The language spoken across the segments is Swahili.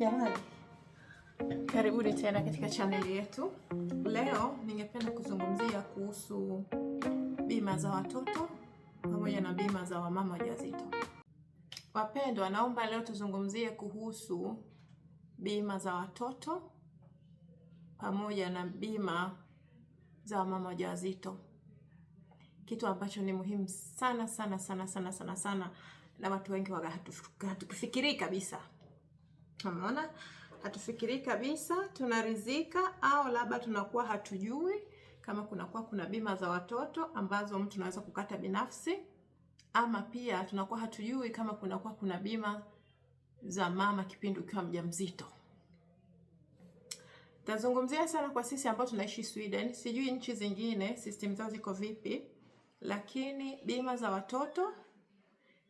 Jamani, karibuni tena katika chaneli yetu. Leo ningependa kuzungumzia kuhusu bima za watoto pamoja na bima za wamama wajawazito. Wapendwa, naomba leo tuzungumzie kuhusu bima za watoto pamoja na bima za wamama wajawazito, kitu ambacho ni muhimu sana sana sana sana sana sana, na watu wengi waga hatukifikirii kabisa. Umeona, hatufikirii kabisa, tunaridhika au labda tunakuwa hatujui kama kunakuwa kuna bima za watoto ambazo mtu anaweza kukata binafsi, ama pia tunakuwa hatujui kama kunakuwa kuna bima za mama kipindi ukiwa mjamzito. Tazungumzia sana kwa sisi ambao tunaishi Sweden, sijui nchi zingine system zao ziko vipi, lakini bima za watoto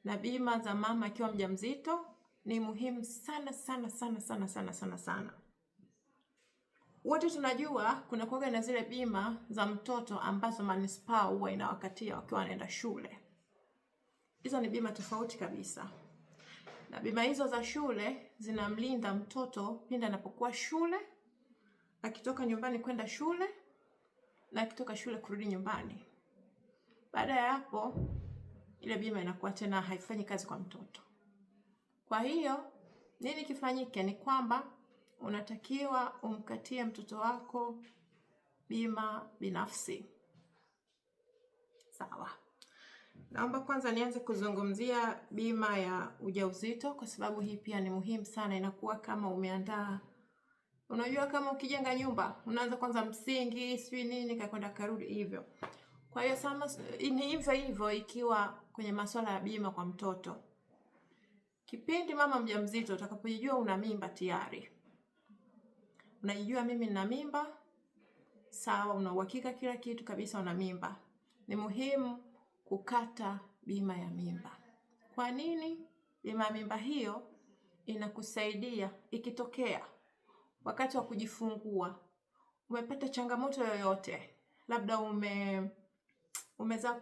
na bima za mama akiwa mjamzito ni muhimu sana sana sana sana sana sana sana. Wote tunajua kuna kuwaga na zile bima za mtoto ambazo manispaa huwa inawakatia wakiwa wanaenda shule. Hizo ni bima tofauti kabisa, na bima hizo za shule zinamlinda mtoto pindi anapokuwa shule, akitoka nyumbani kwenda shule na akitoka shule kurudi nyumbani. Baada ya hapo, ile bima inakuwa tena haifanyi kazi kwa mtoto. Kwa hiyo nini kifanyike? Ni kwamba unatakiwa umkatie mtoto wako bima binafsi. Sawa. Naomba kwanza nianze kuzungumzia bima ya ujauzito kwa sababu hii pia ni muhimu sana. Inakuwa kama umeandaa, unajua kama ukijenga nyumba unaanza kwanza msingi, sijui nini, kakwenda karudi hivyo. Kwa hiyo sama ni hivyo hivyo ikiwa kwenye masuala ya bima kwa mtoto. Kipindi mama mjamzito utakapojijua una mimba tayari, unajijua mimi nina mimba, sawa, una uhakika kila kitu kabisa, una mimba, ni muhimu kukata bima ya mimba. Kwa nini? Bima ya mimba hiyo inakusaidia ikitokea wakati wa kujifungua umepata changamoto yoyote, labda umezaa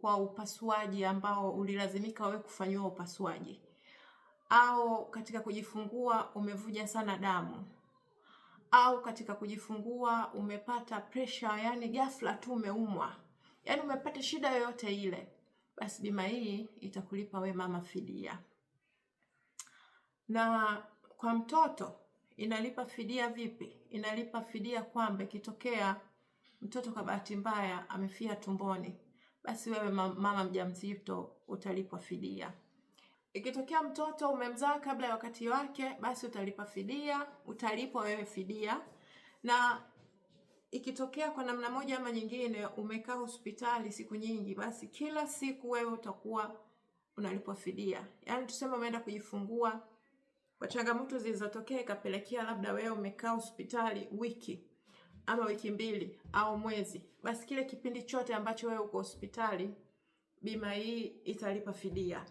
kwa upasuaji ambao ulilazimika wewe kufanyiwa upasuaji, au katika kujifungua umevuja sana damu, au katika kujifungua umepata pressure, yani ghafla tu umeumwa, yani umepata shida yoyote ile, basi bima hii itakulipa we mama fidia. Na kwa mtoto inalipa fidia vipi? Inalipa fidia kwamba ikitokea mtoto kwa bahati mbaya amefia tumboni, basi wewe mama mjamzito utalipwa fidia. Ikitokea mtoto umemzaa kabla ya wakati wake, basi utalipa fidia, utalipwa wewe fidia. Na ikitokea kwa namna moja ama nyingine umekaa hospitali siku nyingi, basi kila siku wewe utakuwa unalipwa fidia. Yaani tuseme umeenda kujifungua kwa changamoto zilizotokea ikapelekea labda wewe umekaa hospitali wiki ama wiki mbili au mwezi, basi kile kipindi chote ambacho wewe uko hospitali, bima hii italipa fidia.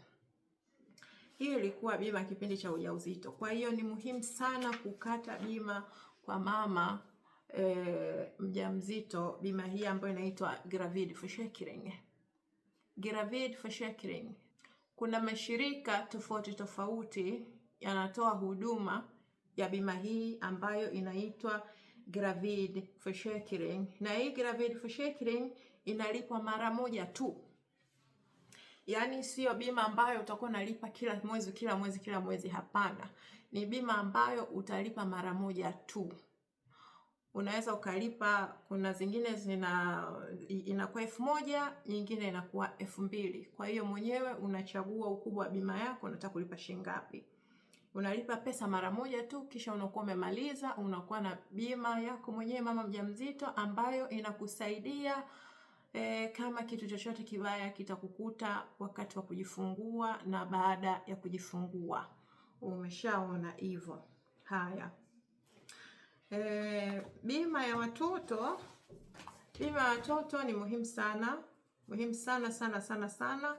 Hiyo ilikuwa bima kipindi cha ujauzito. Kwa hiyo ni muhimu sana kukata bima kwa mama mjamzito, bima hii ambayo inaitwa gravidförsäkring. Gravidförsäkring. Kuna mashirika tofauti tofauti yanatoa huduma ya bima hii ambayo inaitwa gravidförsäkring, na hii gravidförsäkring inalipwa mara moja tu. Yaani sio bima ambayo utakuwa unalipa kila mwezi kila mwezi kila mwezi. Hapana, ni bima ambayo utalipa mara moja tu. Unaweza ukalipa, kuna zingine zina inakuwa 1000, nyingine inakuwa 2000. Kwa hiyo mwenyewe unachagua ukubwa wa bima yako, unataka kulipa shilingi ngapi. Unalipa pesa mara moja tu, kisha unakuwa umemaliza, unakuwa na bima yako mwenyewe mama mjamzito ambayo inakusaidia kama kitu chochote kibaya kitakukuta wakati wa kujifungua na baada ya kujifungua. Umeshaona hivyo. Haya. Bima ya watoto, bima ya watoto ni muhimu sana, muhimu sana sana sana sana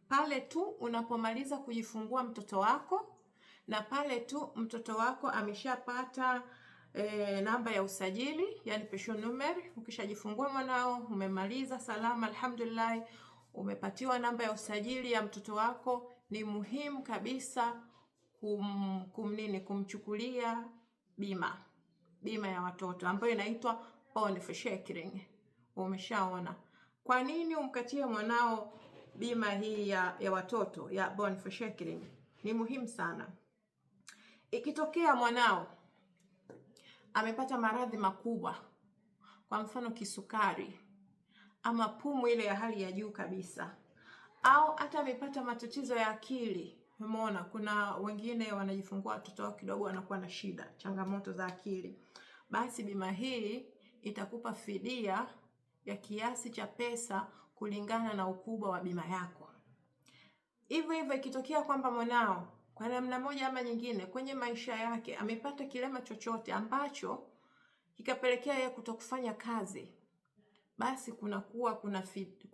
pale tu unapomaliza kujifungua mtoto wako na pale tu mtoto wako ameshapata namba ya usajili, yani personnummer. Ukishajifungua mwanao umemaliza salama, alhamdulillah, umepatiwa namba ya usajili ya mtoto wako, ni muhimu kabisa kumnini kumchukulia bima ya watoto ambayo inaitwa barnförsäkring. Umeshaona kwa nini umkatie mwanao bima hii ya watoto ya barnförsäkring? Ni muhimu sana. Ikitokea mwanao amepata maradhi makubwa, kwa mfano kisukari ama pumu ile ya hali ya juu kabisa, au hata amepata matatizo ya akili. Umeona, kuna wengine wanajifungua watoto wao kidogo wanakuwa na shida, changamoto za akili. Basi bima hii itakupa fidia ya kiasi cha pesa kulingana na ukubwa wa bima yako. Hivyo hivyo ikitokea kwamba mwanao kwa namna moja ama nyingine kwenye maisha yake amepata kilema chochote ambacho kikapelekea yeye kutokufanya kazi, basi kunakuwa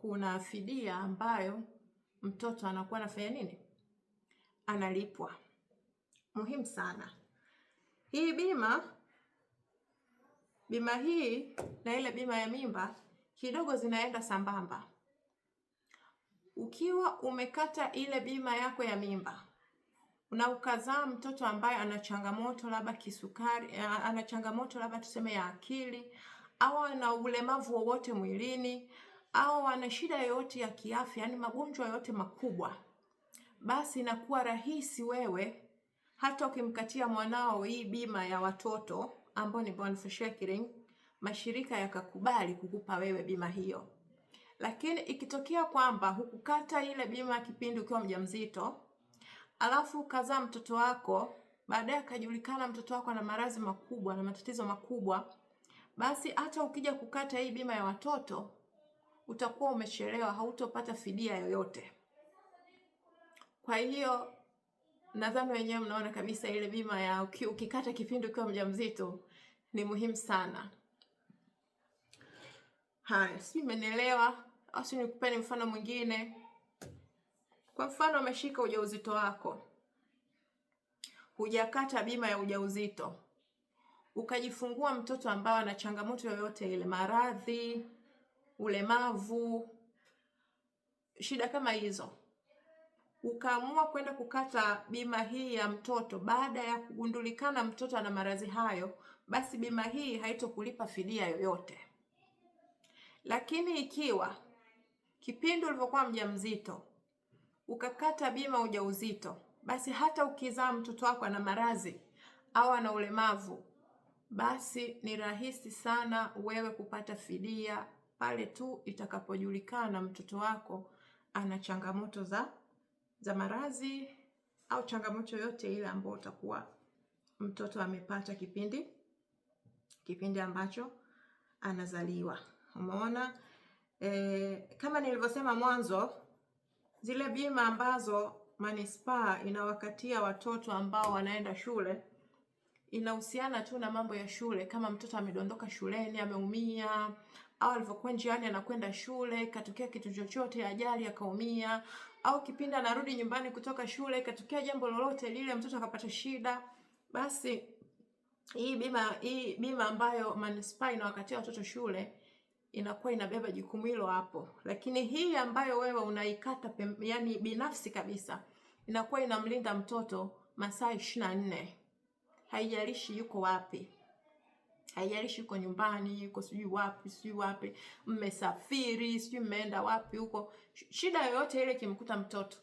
kuna fidia ambayo mtoto anakuwa anafanya nini? Analipwa. Muhimu sana hii bima. Bima hii na ile bima ya mimba kidogo zinaenda sambamba. Ukiwa umekata ile bima yako ya mimba na ukazaa mtoto ambaye ana changamoto labda kisukari, ana changamoto labda tuseme ya akili, au ana ulemavu wowote mwilini, au ana shida yoyote ya kiafya, yani magonjwa yoyote makubwa, basi inakuwa rahisi wewe hata ukimkatia mwanao hii bima ya watoto ambayo ni barnförsäkring, mashirika yakakubali kukupa wewe bima hiyo. Lakini ikitokea kwamba hukukata ile bima kipindi ukiwa mjamzito, alafu ukazaa mtoto wako, baadaye akajulikana mtoto wako ana maradhi makubwa na matatizo makubwa, basi hata ukija kukata hii bima ya watoto utakuwa umechelewa, hautopata fidia yoyote. Kwa hiyo nadhani wenyewe mnaona kabisa ile bima ya ukikata kipindi ukiwa mjamzito ni muhimu sana. Haya, sijui mmenielewa au si nikupeni mfano mwingine. Kwa mfano, umeshika ujauzito wako, hujakata bima ya ujauzito, ukajifungua mtoto ambaye ana changamoto yoyote ile, maradhi, ulemavu, shida kama hizo, ukaamua kwenda kukata bima hii ya mtoto baada ya kugundulikana mtoto ana maradhi hayo, basi bima hii haitokulipa fidia yoyote. Lakini ikiwa kipindi ulivyokuwa mjamzito ukakata bima ujauzito, basi hata ukizaa mtoto wako ana maradhi au ana ulemavu, basi ni rahisi sana wewe kupata fidia pale tu itakapojulikana mtoto wako ana changamoto za maradhi au changamoto yoyote ile ambayo utakuwa mtoto amepata kipindi ambacho anazaliwa. Umeona? Kama nilivyosema mwanzo, zile bima ambazo manispaa inawakatia watoto ambao wanaenda shule inahusiana tu na mambo ya shule, kama mtoto amedondoka shuleni, ameumia, au alivyokuwa njiani anakwenda shule katokea kitu chochote, ajali akaumia, au kipindi anarudi nyumbani kutoka shule katokea jambo lolote lile, mtoto akapata shida, basi hii bima ambayo manispaa inawakatia watoto shule inakuwa inabeba jukumu hilo hapo. Lakini hii ambayo wewe unaikata yani binafsi kabisa, inakuwa inamlinda mtoto masaa 24, haijalishi yuko wapi, haijalishi yuko nyumbani, yuko sijui wapi sijui wapi, mmesafiri sijui mmeenda wapi huko, shida yoyote ile ikimkuta mtoto,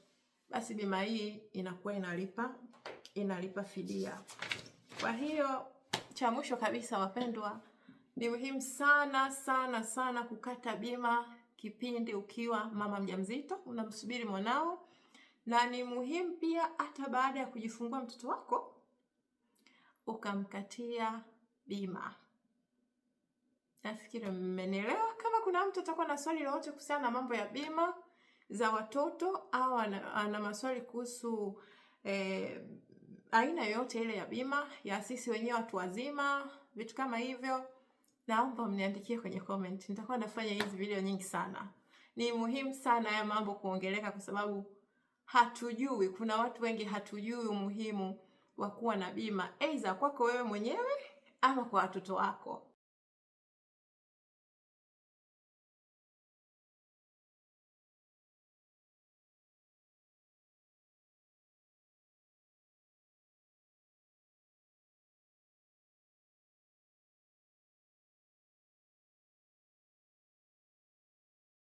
basi bima hii inakuwa inalipa fidia. Kwa hiyo cha mwisho kabisa, wapendwa, ni muhimu sana sana sana kukata bima kipindi ukiwa mama mjamzito unamsubiri mwanao, na ni muhimu pia hata baada ya kujifungua mtoto wako ukamkatia bima. Nafikiri mmenielewa. Kama kuna mtu atakuwa na swali lolote kuhusiana na mambo ya bima za watoto au ana maswali kuhusu aina yoyote ile ya bima ya sisi wenyewe watu wazima, vitu kama hivyo, naomba mniandikie kwenye comment. Nitakuwa nafanya hizi video nyingi sana. Ni muhimu sana haya mambo kuongeleka, kwa sababu hatujui, kuna watu wengi hatujui umuhimu wa kuwa na bima, aidha kwako wewe mwenyewe ama kwa watoto wako.